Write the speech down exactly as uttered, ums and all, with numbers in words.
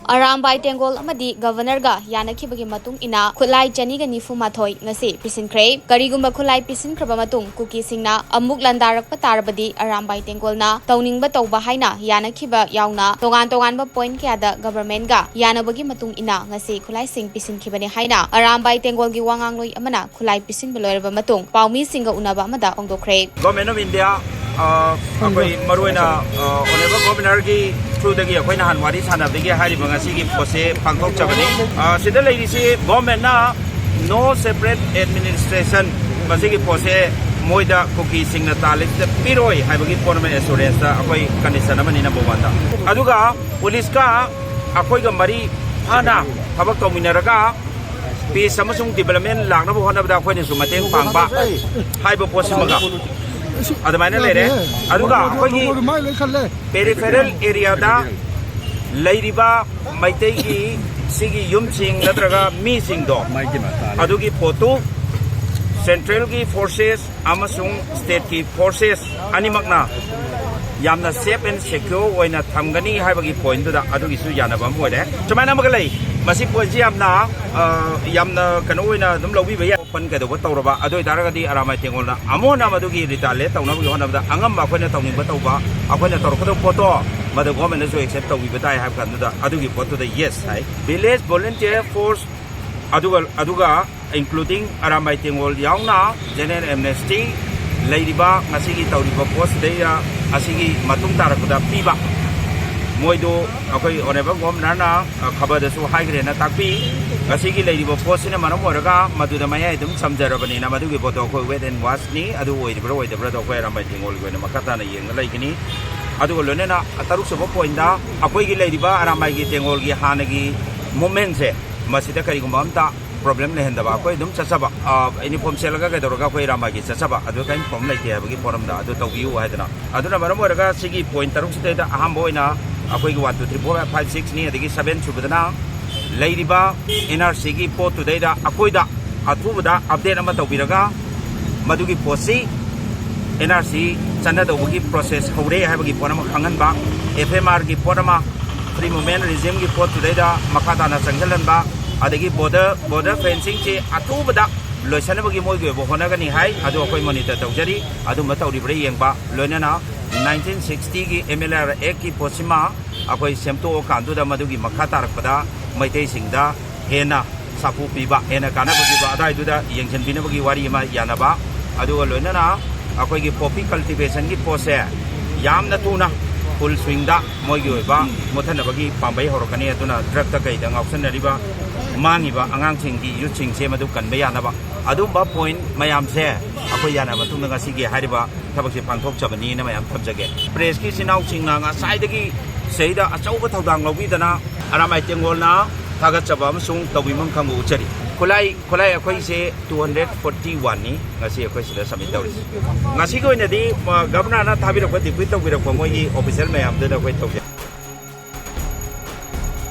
ꯑꯔꯥꯝꯕꯥꯏ ꯇꯦꯡꯒꯣꯜ ꯑꯃꯗꯤ ꯒꯕꯔꯅꯔꯒ ꯌꯥꯅꯈꯤꯕꯒꯤ ꯃꯇꯨꯡ ꯏꯟꯅ ꯈꯨꯠꯂꯥꯏ ꯆꯅꯤꯒ ꯅꯤꯐꯨ ꯃꯥꯊꯣꯏ ꯉꯁꯤ ꯄꯤꯁꯤꯟꯈ꯭ꯔꯦ꯫ ꯀꯔꯤꯒꯨꯝꯕ ꯈꯨꯠꯂꯥꯏ ꯄꯤꯁꯤꯟꯈ꯭ꯔꯕ ꯃꯇꯨꯡ ꯀꯨꯀꯤꯁꯤꯡꯅ ꯑꯃꯨꯛ ꯂꯥꯟꯗꯥꯔꯛꯄ ꯇꯥꯔꯕꯗꯤ ꯑꯔꯥꯝꯕꯥꯏ ꯇꯦꯡꯒꯣꯜꯅ ꯇꯧꯅꯤꯡꯕ ꯇꯧꯕ ꯍꯥꯏꯅ ꯌꯥꯅꯈꯤꯕ ꯌꯥꯎꯅ ꯇꯣꯉꯥꯟ ꯇꯣꯉꯥꯟꯕ ꯄꯣꯏꯟꯠ ꯀꯌꯥꯗ ꯒꯕꯔꯃꯦꯟꯠꯒ ꯌꯥꯅꯕꯒꯤ ꯃꯇꯨꯡ ꯏꯟꯅ ꯉꯁꯤ ꯈꯨꯠꯂꯥꯏꯁꯤꯡ ꯄꯤꯁꯤꯟꯈꯤꯕꯅꯤ ꯍꯥꯏꯅ ꯑꯔꯥꯝꯕꯥꯏ ꯇꯦꯡꯒꯣꯜꯒꯤ ꯋꯥ ꯉꯥꯡꯂꯣꯏ ꯑꯃꯅ ꯈꯨꯠꯂꯥꯏ ꯄꯤꯁꯤꯟꯕ ꯂꯣꯏꯔꯕ ꯃꯇꯨꯡ ꯄꯥꯎꯃꯤꯁꯤꯡꯒ ꯎꯅꯕ ꯑꯃꯗ ꯐꯣꯡꯗꯣꯛꯈ꯭ꯔꯦ꯫ Government of India, ꯑ, ꯑꯩꯈꯣꯏ ꯃꯔꯨꯑꯣꯏꯅ, ꯑ, Honourable Governorꯒꯤ throughꯗꯒꯤ ꯑꯩꯈꯣꯏ ꯅꯍꯥꯟ ꯋꯥꯔꯤ ꯁꯥꯟꯅꯕꯗꯒꯤ ꯍꯥꯏꯔꯤꯕ ꯉꯁꯤꯒꯤ ꯄꯣꯠꯁꯦ ꯄꯥꯡꯊꯣꯛꯆꯕꯅꯤ꯫ ꯑ, ꯁꯤꯗ ꯂꯩꯔꯤꯁꯤ governmentꯅ no separate administration, ꯃꯁꯤꯒꯤ ꯄꯣꯠꯁꯦ ꯃꯣꯏꯗ ꯀꯨꯀꯤꯁꯤꯡꯅ ꯇꯥꯜꯂꯤꯁꯤꯗ ꯄꯤꯔꯣꯏ ꯍꯥꯏꯕꯒꯤ ꯄꯣꯠ ꯑꯃ ꯑꯦꯁꯨꯔꯦꯟꯁꯇ ꯑꯩꯈꯣꯏ ꯀꯟꯗꯤꯁꯟ ꯑꯃꯅꯤ, ꯅꯝꯕꯔ ꯋꯥꯟꯗ꯫ ꯑꯗꯨꯒ ꯄꯨꯂꯤꯁꯀ ꯑꯩꯈꯣꯏꯒ ꯃꯔꯤ ꯐꯅ ꯊꯕꯛ ꯇꯧꯃꯤꯟꯅꯔꯒ ꯄꯤꯁ ꯑꯃꯁꯨꯡ ꯗꯤꯕꯂꯞꯃꯦꯟ ꯂꯥꯛꯅꯕ ꯍꯣꯠꯅꯕꯗ ꯑꯩꯈꯣꯏꯅꯁꯨ ꯃꯇꯦꯡ ꯄꯥꯡꯕ ꯍꯥꯏꯕ ꯄꯣꯠꯁꯤꯃꯒ ꯑꯗꯨꯃꯥꯏꯅ ꯂꯩꯔꯦ꯫ ꯑꯗꯨꯒ ꯑꯩꯈꯣꯏꯒꯤ ꯄꯦꯔꯤꯐꯦꯔꯦꯜ ꯑꯦꯔꯤꯌꯥꯗ ꯂꯩꯔꯤꯕ ꯃꯩꯇꯩꯒꯤ ꯁꯤꯒꯤ ꯌꯨꯝꯁꯤꯡ ꯅꯠꯇ꯭ꯔꯒ ꯃꯤꯁꯤꯡꯗꯣ, ꯑꯗꯨꯒꯤ ꯄꯣꯠꯇꯨ ꯁꯦꯟꯇ꯭ꯔꯦꯜꯒꯤ ꯐꯣꯔꯁꯦꯁ ꯑꯃꯁꯨꯡ ꯁ꯭ꯇꯦꯠꯀꯤ ꯐꯣꯔꯁꯦꯁ ꯑꯅꯤꯃꯛꯅ ꯌꯥꯝꯅ safe and secure ꯑꯣꯏꯅ ꯊꯝꯒꯅꯤ ꯍꯥꯏꯕꯒꯤ ꯄꯣꯏꯟꯠꯇꯨꯗ ꯑꯗꯨꯒꯤꯁꯨ ꯌꯥꯅꯕ ꯑꯃ ꯑꯣꯏꯔꯦ꯫ ꯁꯨꯃꯥꯏꯅ ꯑꯃꯒ ꯂꯩ, ꯃꯁꯤ ꯄꯣꯏꯟꯠꯁꯤ ꯌꯥꯝꯅ, ꯑ, ꯌꯥꯝꯅ ꯀꯩꯅꯣ ꯑꯣꯏꯅ ꯑꯗꯨꯝ ꯂꯧꯕꯤꯕ ꯌꯥꯏ꯫ ꯑꯣꯄꯟ ꯀꯩꯗꯧꯕ ꯇꯧꯔꯕ, ꯑꯗꯨ ꯑꯣꯏꯇꯥꯔꯒꯗꯤ ꯑꯔꯥꯝꯕꯥꯏ ꯇꯦꯡꯒꯣꯜꯅ ꯑꯃꯨꯛ ꯍꯟꯅ ꯃꯗꯨꯒꯤ ꯔꯤꯇꯥꯂꯤꯌꯦꯠ ꯇꯧꯅꯕꯒꯤ ꯍꯣꯠꯅꯕꯗ ꯑꯉꯝꯕ ꯑꯩꯈꯣꯏꯅ ꯇꯧꯅꯤꯡꯕ ꯇꯧꯕ, ꯑꯩꯈꯣꯏꯅ ꯇꯧꯔꯛꯀꯗꯧꯕ ꯄꯣꯠꯇꯣ ꯃꯗꯨ ꯒꯣꯔꯃꯦꯟꯅꯁꯨ ꯑꯦꯛꯁꯦꯞ ꯇꯧꯕꯤꯕ ꯇꯥꯏ ꯍꯥꯏꯕ ꯀꯥꯟꯗꯨꯗ ꯑꯗꯨꯒꯤ ꯄꯣꯠꯇꯨꯗ ꯌꯦꯁ ꯍꯥꯏ꯫ Village Volunteer Force ꯑꯗꯨꯒ, ꯑꯗꯨꯒ including ꯑꯔꯥꯝꯕꯥꯏ ꯇꯦꯡꯒꯣꯜ ꯌꯥꯎꯅ general amnesty ꯂꯩꯔꯤꯕ ꯉꯁꯤꯒꯤ ꯇꯧꯔꯤꯕ ꯄꯣꯠꯁꯤꯗꯩꯗ ꯑꯁꯤꯒꯤ ꯃꯇꯨꯡ ꯇꯥꯔꯛꯄꯗ ꯄꯤꯕ, ꯃꯣꯏꯗꯨ ꯑꯩꯈꯣꯏ Honourable Governorꯅ, ꯑ, ꯈꯕꯔꯗꯁꯨ ꯍꯥꯏꯈ꯭ꯔꯦꯅ ꯇꯥꯛꯄꯤ꯫ ꯉꯁꯤꯒꯤ ꯂꯩꯔꯤꯕ ꯄꯣꯠꯁꯤꯅ ꯃꯔꯝ ꯑꯣꯏꯔꯒ ꯃꯗꯨꯗ ꯃꯌꯥꯏ ꯑꯗꯨꯝ ꯆꯝꯖꯔꯕꯅꯤꯅ ꯃꯗꯨꯒꯤ ꯄꯣꯠꯇꯣ ꯑꯩꯈꯣꯏ wait and watchꯅꯤ꯫ ꯑꯗꯨ ꯑꯣꯏꯔꯤꯕ꯭ꯔꯥ ꯑꯣꯏꯗꯕ꯭ꯔꯥꯗꯣ ꯑꯩꯈꯣꯏ ꯑꯔꯥꯝꯕꯥꯏ ꯇꯦꯡꯒꯣꯜꯒꯤ ꯑꯣꯏꯅ ꯃꯈꯥ ꯇꯥꯅ ꯌꯦꯡꯉ ꯂꯩꯒꯅꯤ꯫ ꯑꯗꯨꯒ ꯂꯣꯏꯅꯅ ꯇꯔꯨꯛ ꯁꯨꯕ ꯄꯣꯏꯟꯠꯇ ꯑꯩꯈꯣꯏꯒꯤ ꯂꯩꯔꯤꯕ ꯑꯔꯥꯝꯕꯥꯏꯒꯤ ꯇꯦꯡꯒꯣꯜꯒꯤ ꯍꯥꯟꯅꯒꯤ ꯃꯨꯞꯃꯦꯟꯁꯦ ꯃꯁꯤꯗ ꯀꯔꯤꯒꯨꯝꯕ ꯑꯝꯇ ꯄ꯭ꯔꯣꯕ꯭ꯂꯦꯝ ꯂꯩꯍꯟꯗꯕ, ꯑꯩꯈꯣꯏ ꯑꯗꯨꯝ ꯆꯠꯆꯕ, ꯑ, ꯌꯨꯅꯤꯐꯣꯔꯝ ꯁꯦꯠꯂꯒ ꯀꯩꯗꯧꯔꯒ ꯑꯩꯈꯣꯏ ꯏꯔꯥꯃꯥꯏꯒꯤ ꯆꯠꯆꯕ, ꯑꯗꯨ ꯀꯔꯤꯝ ꯄ꯭ꯔꯣꯕ꯭ꯂꯦꯝ ꯂꯩꯇꯦ ꯍꯥꯏꯕꯒꯤ ꯄꯣꯠ ꯑꯃꯗ ꯑꯗꯨ ꯇꯧꯕꯤꯌꯨ ꯍꯥꯏꯗꯅ꯫ ꯑꯗꯨꯅ ꯃꯔꯝ ꯑꯣꯏꯔꯒ ꯁꯤꯒꯤ ꯄꯣꯏꯟꯠ ꯇꯔꯨꯛꯁꯤꯗꯩꯗ ꯑꯍꯥꯟꯕ ꯑꯣꯏꯅ ꯑꯩꯈꯣꯏꯒꯤ one, two, three, four, five, sixꯅꯤ, ꯑꯗꯒꯤ seven ꯁꯨꯕꯗꯅ ꯂꯩꯔꯤꯕ NRCꯒꯤ ꯄꯣꯠꯇꯨꯗꯩꯗ ꯑꯩꯈꯣꯏꯗ ꯑꯊꯨꯕꯗ ꯑꯞꯗꯦꯠ ꯑꯃ ꯇꯧꯕꯤꯔꯒ ꯃꯗꯨꯒꯤ ꯄꯣꯠꯁꯤ NRC ꯆꯠꯅꯗꯧꯕꯒꯤ ꯄ꯭ꯔꯣꯁꯦꯁ ꯍꯧꯔꯦ ꯍꯥꯏꯕꯒꯤ ꯄꯣꯠ ꯑꯃ ꯈꯪꯍꯟꯕ, FMRꯒꯤ ꯄꯣꯠ ꯑꯃ, Free Movement Regimeꯒꯤ ꯄꯣꯠꯇꯨꯗꯩꯗ ꯃꯈꯥ ꯇꯥꯅ ꯆꯪꯁꯤꯜꯍꯟꯕ, ꯑꯗꯒꯤ border border fencingꯁꯤ ꯑꯊꯨꯕꯗ ꯂꯣꯏꯁꯤꯟꯅꯕꯒꯤ ꯃꯣꯏꯒꯤ ꯑꯣꯏꯕ ꯍꯣꯠꯅꯒꯅꯤ ꯍꯥꯏ꯫ ꯑꯗꯨ ꯑꯩꯈꯣꯏ monitor ꯇꯧꯖꯔꯤ꯫ ꯑꯗꯨꯝꯕ ꯇꯧꯔꯤꯕ꯭ꯔꯥ ꯌꯦꯡꯕ, ꯂꯣꯏꯅꯅ nineteen sixtyꯒꯤ MLR Actꯀꯤ ꯄꯣꯠꯁꯤꯃ ꯑꯩꯈꯣꯏ ꯁꯦꯝꯗꯣꯛꯑꯀꯥꯟꯗꯨꯗ ꯃꯗꯨꯒꯤ ꯃꯈꯥ ꯇꯥꯔꯛꯄꯗ ꯃꯩꯇꯩꯁꯤꯡꯗ ꯍꯦꯟꯅ ꯁꯥꯐꯨ ꯄꯤꯕ, ꯍꯦꯟꯅ ꯀꯥꯟꯅꯕ ꯄꯤꯕ ꯑꯗꯨꯋꯥꯏꯗꯨꯗ ꯌꯦꯡꯁꯤꯟꯕꯤꯅꯕꯒꯤ ꯋꯥꯔꯤ ꯑꯃ ꯌꯥꯅꯕ, ꯑꯗꯨꯒ ꯂꯣꯏꯅꯅ ꯑꯩꯈꯣꯏꯒꯤ poppy cultivationꯒꯤ ꯄꯣꯠꯁꯦ ꯌꯥꯝꯅ ꯊꯨꯅ full swingꯗ ꯃꯣꯏꯒꯤ ꯑꯣꯏꯕ ꯃꯨꯠꯊꯅꯕꯒꯤ ꯄꯥꯝꯕꯩ ꯍꯧꯔꯛꯀꯅꯤ꯫ ꯑꯗꯨꯅ drugꯇ ꯀꯩꯗ ꯉꯥꯎꯁꯟꯅꯔꯤꯕ ꯃꯥꯡꯉꯤꯕ ꯑꯉꯥꯡꯁꯤꯡꯒꯤ, youthꯁꯤꯡꯁꯦ ꯃꯗꯨ ꯀꯟꯕ ꯌꯥꯅꯕ ꯑꯗꯨꯝꯕ point ꯃꯌꯥꯝꯁꯦ ꯑꯩꯈꯣꯏ ꯌꯥꯅꯕ ꯃꯇꯨꯡꯗ ꯉꯁꯤꯒꯤ ꯍꯥꯏꯔꯤꯕ ꯊꯕꯛꯁꯦ ꯄꯥꯡꯊꯣꯛꯆꯕꯅꯤꯅ ꯃꯌꯥꯝ ꯊꯝꯖꯒꯦ꯫ Pressꯀꯤ ꯏꯆꯤꯟ ꯏꯅꯥꯎꯁꯤꯡꯅ ꯉꯁꯥꯏꯗꯒꯤ ꯁꯤꯗ ꯑꯆꯧꯕ ꯊꯧꯗꯥꯡ ꯂꯧꯕꯤꯗꯅ ꯑꯔꯥꯝꯕꯥꯏ ꯇꯦꯡꯒꯣꯜꯅ ꯊꯥꯒꯠꯆꯕ ꯑꯃꯁꯨꯡ ꯇꯧꯕꯤꯐꯝ ꯈꯪꯕ ꯎꯠꯆꯔꯤ꯫ ꯈꯨꯠꯂꯥꯏ, ꯈꯨꯠꯂꯥꯏ ꯑꯩꯈꯣꯏꯁꯦ two hundred forty oneꯅꯤ ꯉꯁꯤ ꯑꯩꯈꯣꯏ ꯁꯤꯗ submit ꯇꯧꯔꯤꯁꯦ꯫ ꯉꯁꯤꯒꯤ ꯑꯣꯏꯅꯗꯤ, ꯑ, Governorꯅ ꯊꯥꯕꯤꯔꯛꯄ, depute ꯇꯧꯕꯤꯔꯛꯄ ꯃꯣꯏꯒꯤ official ꯃꯌꯥꯝꯗꯨꯗ ꯑꯩꯈꯣꯏ ꯇꯧꯖꯩ꯫